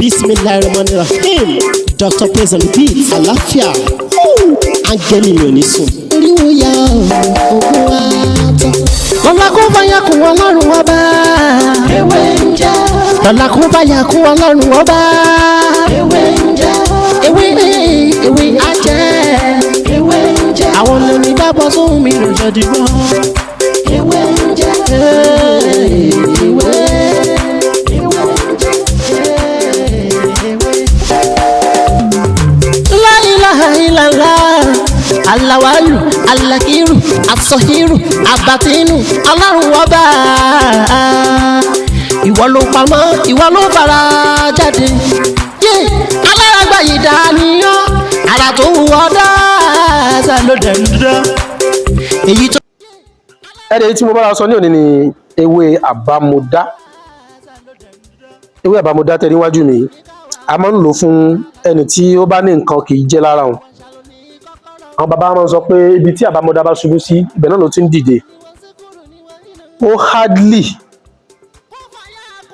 Bismillahirrahmanirrahim. Dr. Praise on the beat. Àlàáfíà. Áńgẹ́lì mi ò ní sùn. Oríwo ya ògùn wa tán. Lọ́la kó báyà kún Ọlọ́run Ọba. Ewé ń jẹ́. Lọ́la kó báyà kún Ọlọ́run Ọba. Ewé ń jẹ́. Ewé ewé ajẹ́. Ewé ń jẹ́. Àwọn lèmi dábọ̀ sóhun mi lò jọ dìgbọ́. Ewé ń jẹ́. Ewé. Ewé ń jẹ́. Ewé. La ilaha illallah. Alawalu, alakiru, asọ̀hírù, abatinu, Ọlọ́run Ọba. Ìwọ ló pamọ́, ìwọ ló fara jáde. Yé, alárágbá yìí dániyán, ara tó wù ọ́ dáadáa ló dẹ̀ ń dán. Èyí tó. Ẹ̀rẹ̀ tí mo bára sọ ní òní ni ewé àbámọ̀dá. Ewé àbámọ̀dá tẹ níwájú mi, a máa ń lò fún ẹni tí ó bá ní nǹkan kì í jẹ́ lára òun. Àwọn bàbá máa ń sọ pé ibi tí àbámọ̀dá bá ṣubú sí, ibẹ̀ náà ló ti ń dìde. Ó hardly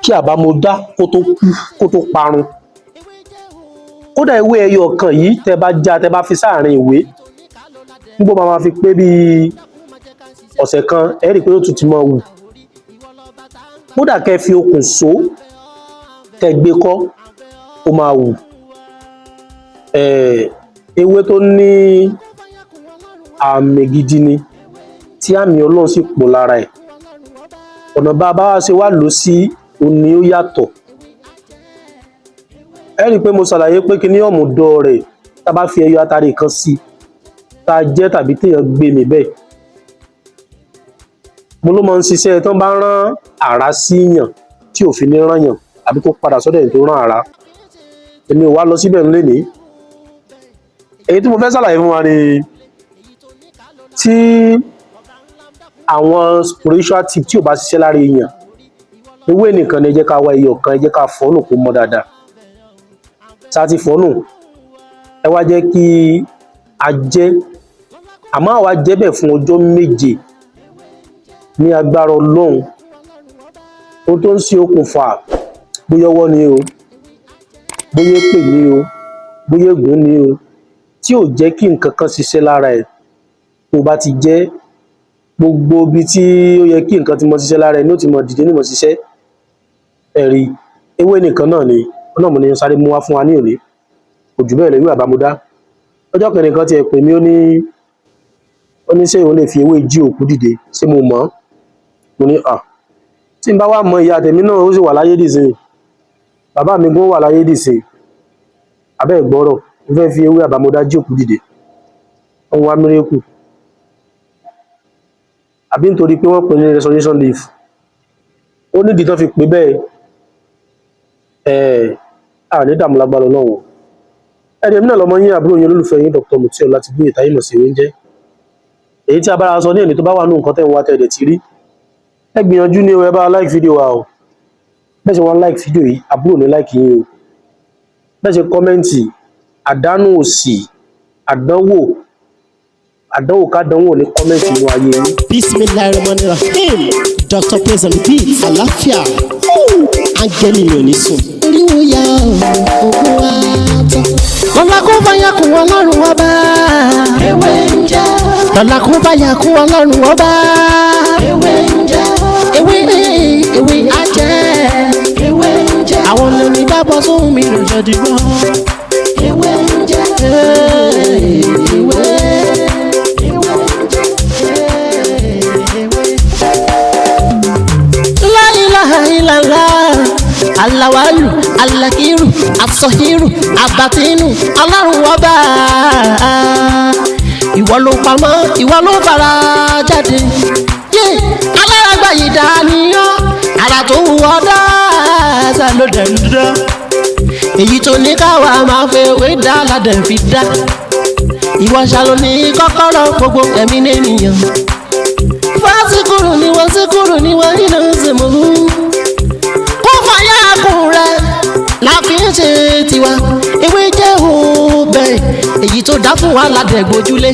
kí àbámọ̀dá kó tó kú, kó tó parun. Kódà ewé ẹyọ kan yìí, tẹ bá já, tẹ bá fi sáàrin ìwé, nígbà máa fi pé bíi ọ̀sẹ̀ kan, ẹ rí i pé ó tún ti máa wù. Kódà kẹ́ fi okùn so, kẹ́ gbé kọ́, ó máa wù. Ewé tó ní àmì gidi ni, tí àmì Ọlọ́run sì pọ̀ lára ẹ̀. Ọ̀nà bá a bá wá ṣe wá lò ó sí òun ni ó yàtọ̀. Ẹ rí i pé mo ṣàlàyé pé kíní ọ̀mùdọ̀ rẹ̀, tá a bá fi ẹyọ atare kan sí i, tá a jẹ́ tàbí téèyàn gbé mì bẹ́ẹ̀, mo ló máa ń ṣiṣẹ́ tán bá rán àrá síyàn tí ò fi ní rán yàn àbí kó padà sọ́dọ̀ ẹni tó rán àrá. Èmi ò wá lọ síbẹ̀ lénìí. Èyí tí mo fẹ́ ṣàlàyé fún wa ni tí àwọn spiritual tip tí ò bá ṣiṣẹ́ lára èèyàn, ewé nìkan ni. Ẹ jẹ́ ká wá ẹyọ kan, ẹ jẹ́ ká fọ́nù kó mọ́ dáadáa. Tá a ti fọ́nù, ẹ wá jẹ́ kí a jẹ́, àmọ́ àwa jẹ́ bẹ́ẹ̀ fún ọjọ́ 7. Ní agbára Ọlọ́run, ohun tó ń ṣe okùnfà, bóyá ọwọ́ ni o, bóyá èpè ni o, bóyá ègún ni o, tí ò jẹ́ kí nǹkan kan ṣiṣẹ́ lára ẹ̀, tó bá ti jẹ́, gbogbo ibi tí ó yẹ kí nǹkan ti mọ ṣiṣẹ́ lára ẹ̀ ní ó ti mọ dìde, ní mọ ṣiṣẹ́. Ẹ̀rí ewé nìkan náà ni náà mo ní sáré mú wá fún wa ní òní, kò jù bẹ́ẹ̀ lọ. Ewé àbámúdá, ọjọ́ kẹrin kan tiẹ̀ pè mí, ó ní ṣé òun lè fi ewé jí òkú dìde, ṣé mo mọ̀ ọ́? Mo ní à, tí n bá wá mọ ìyá tèmi náà, ó sì wà láyé dìsìn, bàbá mi gan wà láyé dìsìn. Abẹ́ ìgbọ́rọ̀, mo fẹ́ fi ewé àbámúdá jí òkú dìde, wọ́n wá miracle, àbí nítorí pé wọ́n pè ní resurrection leaf? Ó nídìí tó fi pè bẹ́ẹ̀. Ẹ̀ à ní dààmú lágbára Ọlọ́run. Ẹni èmi náà lọmọ yín, àbúrò yín, olólùfẹ́ yín, Dr. Mutiu Ọlátìgbóyè táyé mọ̀ sí ewé ń jẹ́. Èyí tí a bára sọ ní èní, tó bá wà nù nǹkan tẹ́ ń wá tẹ́lẹ̀ tí rí, ẹ gbìyànjú ní o, ẹ bá like fídíò wa o. Bẹ́ẹ̀ ṣe wọ́n like fídíò yìí, àbúrò ní like yín o. Bẹ́ẹ̀ ṣe comment, àdánù òsì, àdánwò, àdánwò kádánwò ní comment inú ayé yín. Bismillahirrahmanirrahim. Dr. Praise on the beat. Àlàáfíà. Áńgẹ́lì mi ò ní sùn. Oríwo ya ògùn wa tán. Lọ́la kó báyà kún Ọlọ́run Ọba. Ewé ń jẹ́. Lọ́la kó báyà kún Ọlọ́run Ọba. Ewé ń jẹ́. Ewé ewé ajẹ́. Ewé ń jẹ́. Àwọn lèmi dábọ̀ sóhun mi lò jọ dìgbọ́. Ewé ń jẹ́. Ewé. Ewé ń jẹ́. Ewé. La ilaha illallah. Alawalu, alakiru, asọ̀hírù, abatinu, Ọlọ́run Ọba. Ìwọ ló pamọ́, ìwọ ló fara jáde. Yé, alárágbá yìí dániyán, ara tó wù ọ́ dáadáa ló dẹ̀ ń dán. Èyí tó ní káwa máa fẹ́ wé dá ládẹ̀ fi dá. Ìwọ ṣàlò ní kọ́kọ́rọ́ gbogbo ẹ̀mí nìyẹn. Fásikúrú ni wọ́n síkúrú ni wọ́n nínú ìsìnkú. Kó fàyà kùn rẹ̀ la fi ń ṣe tiwa. Ewé jẹ́ òun bẹ́ẹ̀. Èyí tó dá fún wa ládẹ̀ gbójúlé.